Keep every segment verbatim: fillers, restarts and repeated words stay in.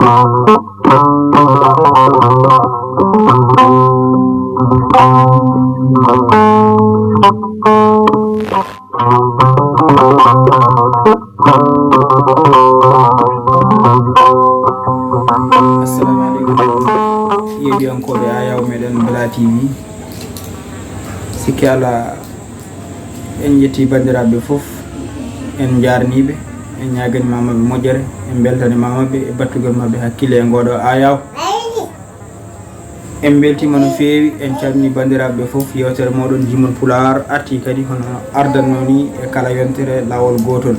Assalamu aleykum, yeeɗiyankooɓe ayaw meɗen Bla T V. Sikke ala, en jetti banndiraaɓe fof, en njaarniiɓe, en ñaagani mamaɓe moƴƴere, en mbeltani mamaɓe e battugol maɓɓe hakkille e ngooɗo ayaw. En mbeltiima no feewi, en calmini banndiraaɓe fof. Yeewtere mooɗon Jimol Pulaar arti kadi hono ardanno ni e kala yontere laawol gootol.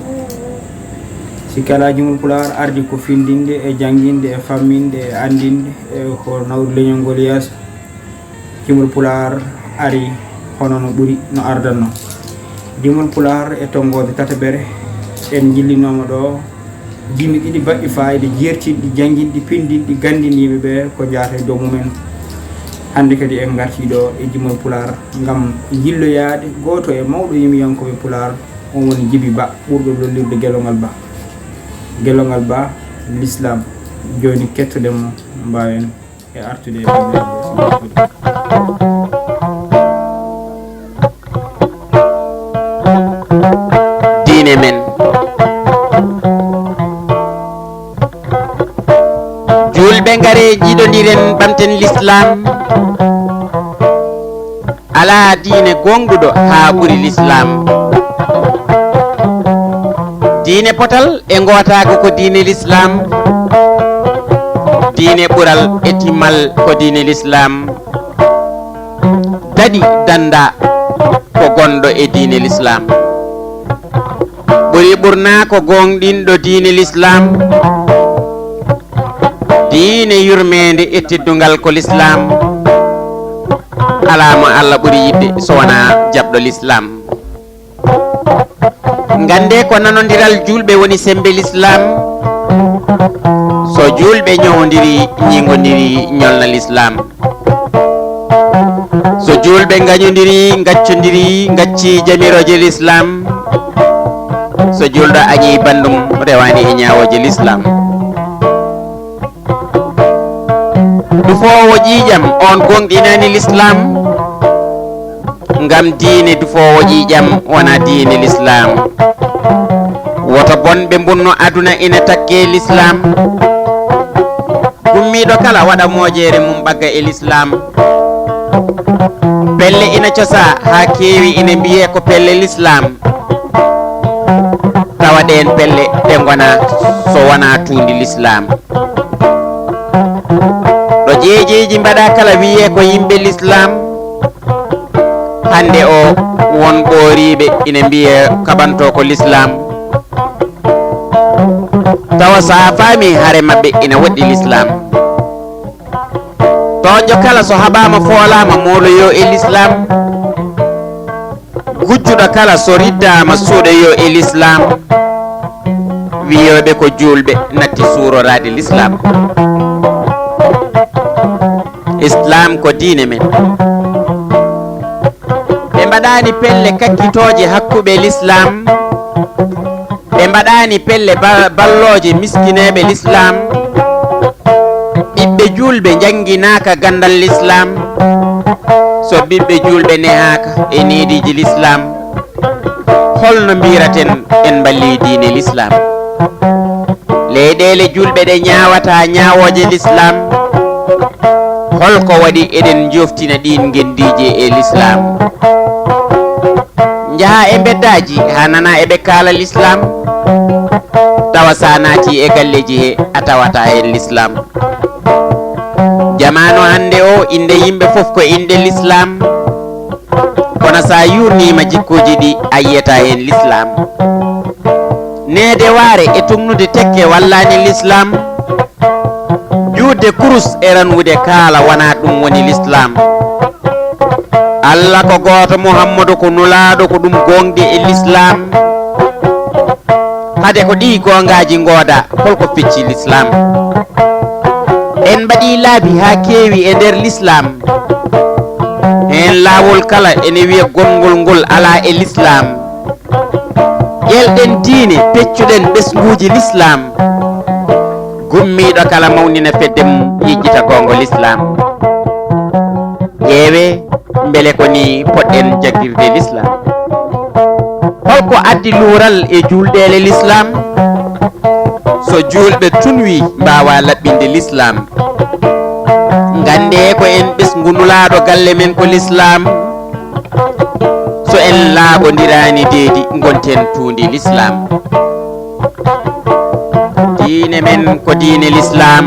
Sikke alaa, Jimol Pulaar ardi ko findinde e jannginde e famminde e anndinde e ko nawri leñol ngol yeeso. Jimol Pulaar ari hono no ɓuri no ardanno. Jimol Pulaar e tonngoode tataɓere, en njillinooma ɗo jimi ɗiɗi baɗɗi faayida, jeertinɗi, jannginɗi, pindinɗi, ganndiniiɓe ɓe ko jaata e dow mumen. Hannde kadi en ngartii ɗo e Jimol Pulaar ngam yilloyaade gooto e mawɗo yimiyankooɓe Pulaar, on woni Jibi Ba, ɓurɗo lollirde Gelongal Ba. Gelongal Ba, Lislaam. Jooni kettoɗen mo, mbaawen e artude e banndiraaɓe. Diine men. Juulɓe, ngare, njiɗondiren, ɓamten Lislaam. Alaa diine gooŋɗuɗo haa ɓuri Lislaam. Diine potal e ngootaagu ko diine Lislaam. Diine ɓural e timmal ko diine Lislaam. Daɗi dannda ko gonɗo e diine Lislaam. Ɓuri ɓurna ko gooŋɗinɗo diine Lislaam. Diine yurmeende e teddungal ko Lislaam. Alaa mo Alla ɓuri yiɗde so wonaa jaɓɗo Lislaam. Ngannde ko nanondiral juulɓe woni semmbe Lislaam. So juulɓe ñowondiri, ñiŋondiri, ñolna Lislaam. So juulɓe ngañondiri, ngaccondiri, ngacci jamirooje Lislaam. So juulɗo añi banndum, rewaani e ñaawooje Lislaam. Dufoowo ƴiiƴam, on gooŋɗinaani Lislaam. Ngam diine dufoowo ƴiiƴam wonaa diine Lislaam. Woto bonɓe mbunno aduna ina takke Lislaam. Gummiiɗo kala waɗa mojeere mum ɓagga e Lislaam. Pelle ina cosa haa keewi ina mbiyee ko pelle Lislaam. Tawa ɗeen pelle ɗe ngona so wonaa tuundi Lislaam. Ɗo jeejeeji mbaɗa kala wiyee ko yimɓe Lislaam. Hannde o won ɓooriiɓe ina mbiyee kaɓantoo ko Lislaam. Tawa so a faami hare maɓɓe ina woɗɗi Lislaam. Toonjo kala so haɓaama foolaama mooloyoo e Lislaam. Gujjuɗo kala so riddaama suuɗoyoo e Lislaam. Wiyooɓe ko juulɓe natti suuroraade Lislaam. Islaam ko diine men. Ɓe mbaɗaani pelle kakkitooje hakkuɓe Lislaam. Ɓe mbaɗaani pelle ba-, ballooje miskineeɓe Lislaam. Ɓiɓɓe juulɓe njannginaaka ganndal Lislaam. So ɓiɓɓe juulɓe nehaaka e neediiji Lislaam, holno mbiyraten en mballii diine Lislaam? Leyɗeele juulɓe ɗe ñaawataa ñaawooje Lislaam, holko waɗi eɗen njoftina ɗiin ngenndiije e Lislaam? Njaha e mbeddaaji haa nana eɓe kaala Lislaam, tawa sa naati e galleeji he a tawata heen Lislaam. Jamaanu hannde o, innde yimɓe fof ko innde Lislaam, kono sa yuurniima jikkuuji ɗi a yiyata heen Lislaam. Neede waare e tugnude tekke wallaani Lislaam. Juutde kurus e ranwude kaala wonaa ɗum woni Lislaam. Alla ko gooto, Muhammadu ko nulaaɗo, ko ɗum gooŋɗi e Lislaam. Hade ko ɗii goongaaji ngooda, holko fecci Lislaam? En mbaɗii laabi haa keewi e nder Lislaam. Heen laawol kala ene wiya gonngol ngol alaa e Lislaam. Ƴelɗen diine, peccuɗen ɓesnguuji Lislaam. Gummiiɗo kala mawnina fedde mum, yejjita goonga lislaam. Ƴeewee, mbele ko nii poɗɗen jaggirde lislaam? Holko addi luural e juuldeele lislaam? So juulɓe tunwii, mbaawaa laɓɓinde lislaam. Nganndee ko en ɓesngu nulaaɗo galle men ko lislaam. So en laaɓondiraani deedi, ngonten tuundi lislaam. Diine men ko diine lislaam.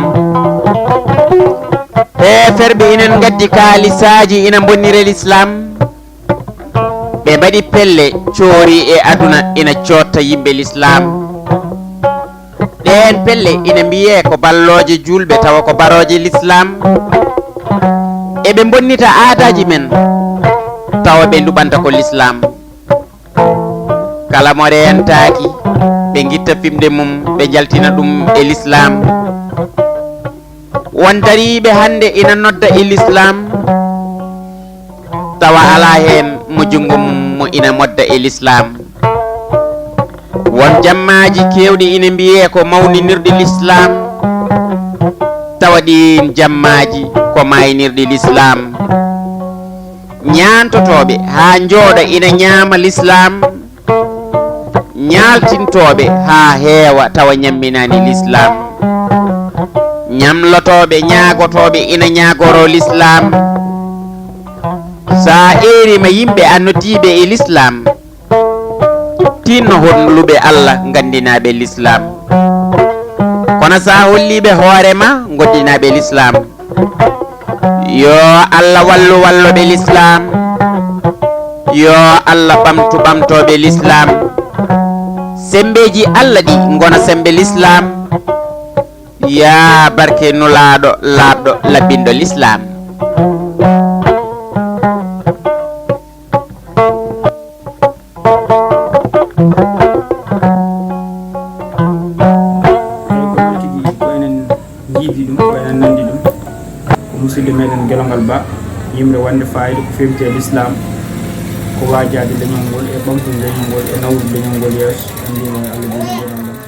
Heeferɓe ina ngaddi kaalisaaji ina mbonnira lislaam. Ɓe mbaɗi pelle coori e aduna ina cootta yimɓe lislaam. Ɗeen pelle ina mbiyee ko ballooje juulɓe tawa ko barooje lislaam. Eɓe mbonnita aadaaji men tawa ɓe nduɓanta ko lislaam. Kala mo reentaaki, ɓe ngitta fimde mum, ɓe njaltina ɗum e lislaam. Won dariiɓe hannde ina nodda e lislaam, tawa alaa heen mo junngo mum mo ina modda e lislaam. Won jammaaji keewɗi ina mbiyee ko mawninirɗi lislaam, tawa ɗiin jammaaji ko maaynirɗi lislaam. Ñaantotooɓe haa njooɗa ina ñaama lislaam, ñaaltintooɓe haa heewa tawa ñamminaani lislaam, ñamlotooɓe ñaagotooɓe ina ñaagoroo lislaam. So a eeriima yimɓe a noddiiɓe e lislaam, tinno holluɓe Allah nganndinaaɓe lislaam. Kono so a holliiɓe hoore ma, ngonndinaaɓe lislaam. Yo Allah wallu walloɓe lislaam. Yo Allah ɓamtu ɓamtooɓe lislaam. Semmbeeji Allah ɗi ngona semmbe lislaam. Yaa barke nulaaɗo laaɓɗo laɓɓinɗo lislaam. Eyi, ko noon tigi, ko enen njiidi ɗum, ko enen nanndi ɗum. Ko musidɗo meɗen Gelongal Ba, yimre wonde fayida ko feewti e lislaam, ko waajaade leñol ngol e ɓamtude leñol ngol e nawrude leñol ngol yeeso. En mbiyii mo yo Allah juutnu geɗal ngal.